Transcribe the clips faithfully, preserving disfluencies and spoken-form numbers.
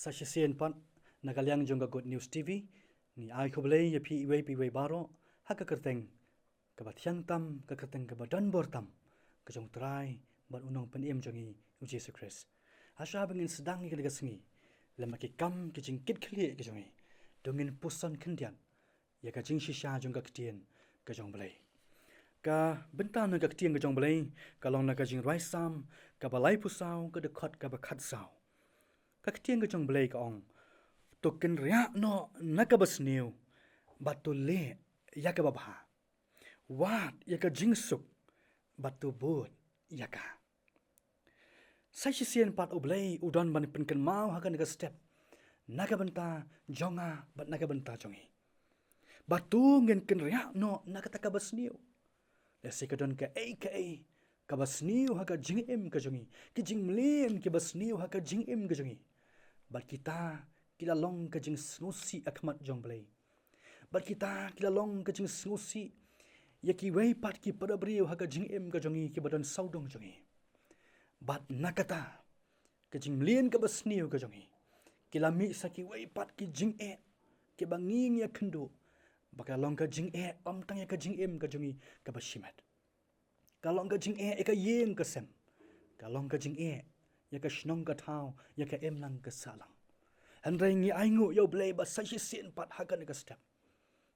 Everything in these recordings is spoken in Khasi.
Sa shisien pat, na ka liang jong ka Good News T V, ngi ai khublei ïa phi iwei pa iwei baroh, ha ka kyrteng kaba thiang tam, ka kyrteng kaba don bor tam, ka jong u Trai bad u Nongpynim jong ngi, u Jisu Khrist. Ha shuwa ba ngin sdang ïa kane ka sngi, lem bad ki kam ki jingkitkhlieh ki jong ngi, to ngin puson khyndiat ïa ka jingshisha jong ka ktien ka jong U Blei. Ka bynta na ka ktien ka jong U Blei ka long na ka Jingrwai Salm kaba laiphew saw, ka dkhot kaba khatsaw. Ka ktien ka jong U Blei ka ong: To kynriah noh na kaba sniew, bad to leh ïa kaba bha. Wad ïa ka jingsuk, bad to bud ïa ka. Sa shisien pat U Blei u don ban pynkynmaw ha kane ka step na ka bynta jong nga bad na ka bynta jong ngi, ba to ngin kynriah noh na kata kaba sniew. Lehse ka don kaei kaei kaba sniew ha ka jingim ka jong ngi, ki jingmlien kiba sniew ha ka jingim ka jong ngi. Bad kita ki la long ka jingsngewsih ha khmat jong U Blei. Bad kita ki la long ka jingsngewsih ïa kiwei pat ki para briew ha ka jingim ka jong ngi kiba don sawdong jong ngi. Bad na kata ka jingmlien kaba sniew ka jong ngi, ki la mih sa kiwei pat ki jingeh kiba ngi ngi ïakynduh, ba ka long ka jingeh ym tang ïa ka jingim ka jong ngi kaba shimet. Ka long ka jingeh ïa ka ïing ka sem. Ka long ka jingeh ïa ka shnong ka thaw, ïa ka imlang ka sahlang. Hynrei ngi ainguh ïa U Blei ba sa shisien pat ha kane ka step,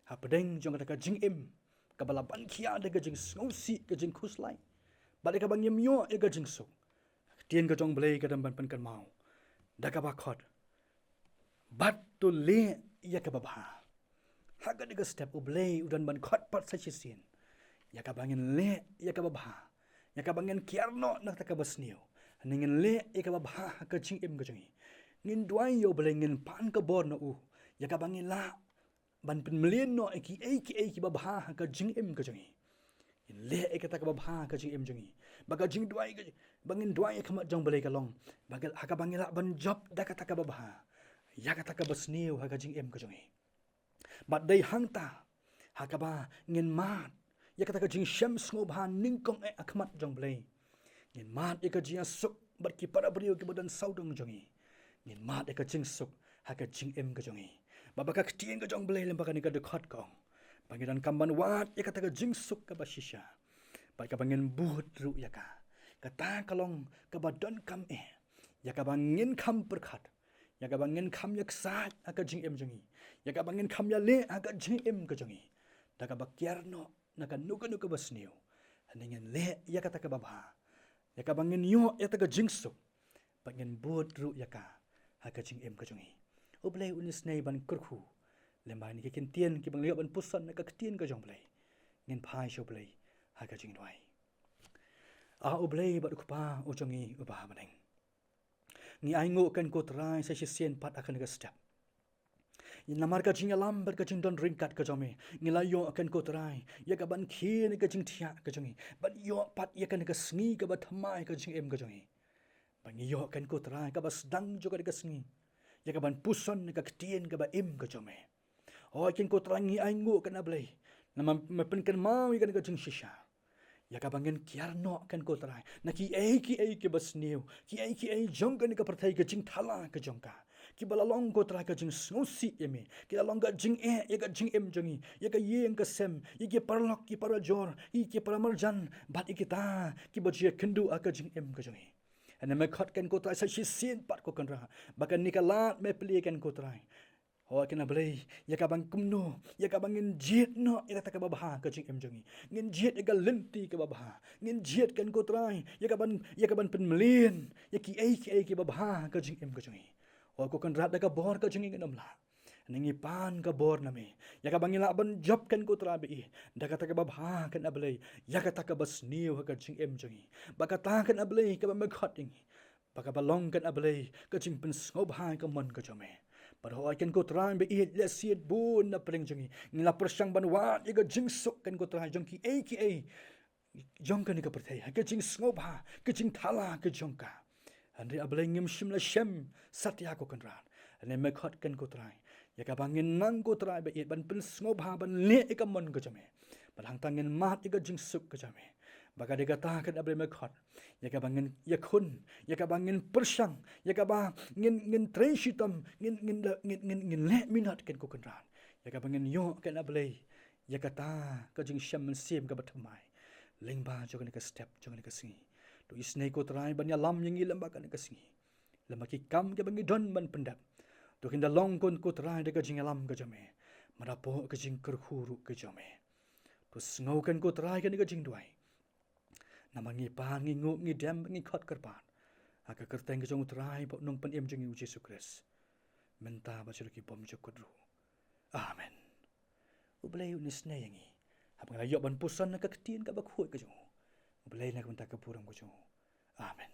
hapdeng jong kata ka jingim kaba la ban khia da ka jingsngewsih, ka jingkhuslai, bad ïa kaba ngim ïoh ïa ka jingsuk, ka ktien ka jong U Blei ka don ban pynkynmaw da kaba khot: Bad to leh ïa kaba bha. Ha kane ka step U Blei u don ban khot pat sa shisien ïa kaba ngin leh ïa kaba bha, ïa kaba ngin kiar noh na kata kaba sniew. Hynrei ngin leh ïa kaba bha ha ka jingim ka jong ngi. Ngin duwai ïa U Blei, ngin pan ka bor na u ïa kaba ngin lah ban pynmlien noh ïa kiei kiei kiba bha ha ka jingim ka jong ngi. Ngin leh ïa kata kaba bha ha ka jingim jong ngi, ba ka jingduwai ka, ba ngin duwai ha khmat jong U Blei ka long ba ka, ha kaba ngin lah ban jop da kata kaba bha ïa kata kaba sniew ha ka jingim ka jong ngi. Bad dei hangta, ha kaba ngin mad ïa kata ka jingshem sngewbha nyngkong eh ha khmat jong U Blei, ngin mad ïa ka jingïasuk bad ki para briew kiba don sawdong jong ngi. Ngin mad ïa ka jingsuk ha ka jingim ka jong ngi. Bad ba ka ktien ka jong U Blei lem bad kane ka dkhot ka ong ba ngi donkam ban wad ïa kata ka jingsuk kaba shisha, bad kaba ngin bud ruh ïa ka. Kata ka long kaba donkam eh, ïa kaba ngin kham pyrkhat, ïa kaba ngin kham ïaksaid ha ka jingim jong ngi, ïa kaba ngin kham ïaleh ha ka jingim ka jong ngi, da kaba kiar noh na kano kano kaba sniew. Hynrei ngin leh ïa kata kaba bha, ïa kaba ngin ïoh ïa kata ka jingsuk, bad ngin bud ruh ïa ka ha ka jingim ka jong ngi. U Blei un isynei ban kyrkhu lem bad kine ki ktien kiba ngi la ïoh ban puson na ka ktien ka jong U Blei. Ngin phai sha U Blei ha ka jingduwai. A U Blei bad U Kpa u jong ngi uba ha bneng, ngi ainguh, Kynrad ko Trai, sa shisien pat ha kane ka step, namar ka jingïalam bad ka jingdon ryngkat ka jong me, ngi la ïoh, Kynrad ko Trai, ïa ka ban khie na ka jingthiah ka jong ngi, ban ïoh pat ïa kane ka sngi kaba thymmai ha ka jingim ka jong ngi. Ba ngi ïoh, Kynrad ko Trai, kaba sdang jong kane ka sngi ïa ka ban puson na ka ktien kaba im ka jong me. Hooid, Kynrad ko Trai, ngi ainguh, Kynrad Blei, namar me pynkynmaw ïa kane ka jingshisha, ïa kaba ngin kiar noh, Kynrad ko Trai, na kiei kiei kiba sniew, kiei kiei jong kane ka pyrthei, ka jingthala ka jong ka, kiba la long, ko Trai, ka jingsngewsih ïa me, ki la long ka jingeh ïa ka jingim jong ngi, ïa ka ïing ka sem, ïa ki paralok ki parajor, ïa ki paramarjan, bad ïa kita kiba ju ïakynduh ha ka jingim ka jong ngi. Hynrei me khot, Kynrad ko Trai, sa shisien pat, ko Kynrad, ba kane ka lad me plie, Kynrad ko Trai. Hooid, Kynrad Blei, ïa kaba ngin kumno, ïa kaba ngin jied noh ïa kata kaba bha ha ka jingim jong ngi. Ngin jied ïa ka lynti kaba bha. Ngin jied, Kynrad ko Trai, ïa ka ban, ïa ka ban pynmlien ïa kiei kiei kiba bha ha ka jingim ka jong ngi. Hooid, ko Kynrad, da ka bor ka jong ngi ngin ym lah. Hynrei ngi pan ka bor na me, ïa kaba ngin lah ban jop, Kynrad ko Trai ba ïeit, da kata kaba bha, Kynrad Blei, ïa kata kaba sniew ha ka jingim jong ngi. Ba kata, Kynrad Blei, kaba me khot ïa ngi, ba kaba long, Kynrad Blei, ka jingpynsngewbha ïa ka mon ka jong me. Bad hooid, Kynrad ko Trai ba ïeit, lehse bun na pdeng jong ngi, ngi la pyrshang ban wad ïa ka jingsuk, Kynrad ko Trai, jong kiei kiei jong kane ka pyrthei, ha ka jingsngewbha, ka jingthala ka jong ka. Hynrei A Blei, ngim shym la shem satia, ko Kynrad. Hynrei me khot, Kynrad ko Trai, ïa kaba ngin nang, ko Trai ba ïeit, ban pynsngewbha, ban leh ïa ka mon ka jong me. Bad hangta ngin mad ïa ka jingsuk ka jong me. Ba ka dei kata kane, A Blei me khot, ïa kaba ngin ïakhun, ïa kaba ngin pyrshang, ïa kaba ngin, ngin trei shitom, ngin, ngin, ngin, ngin, ngin leh minot, kane ko Kynrad, ïa kaba ngin ïoh, kane, A Blei, ïa kata ka jingshem mynsiem kaba thymmai lyngba jong kane ka step jong kane ka sngi. To isynei, ko Trai, ban ïalam ïa ngi lyngba kane ka sngi, lem bad ki kam kiba ngi don ban pyndep. To kin da long, ko Trai, da ka jingïalam ka jong me, bad hapoh ka jingkyrkhu ruh ka jong me. To sngew, ko Trai, kane ka jingduwai, namar ngi pan, ngi nguh, ngi dem, ngi khot kyrpad ha ka kyrteng ka jong U Trai bad U Nongpynim jong ngi, U Jisu Khrist, mynta bad sha la ki bymjukut ruh. Amen. U Blei un isynei ïa ngi haba ngi la ïoh ban puson na ka ktien kaba khuid ka jong u. U Blei un ai ka bynta ka burom ka jong u. Amen.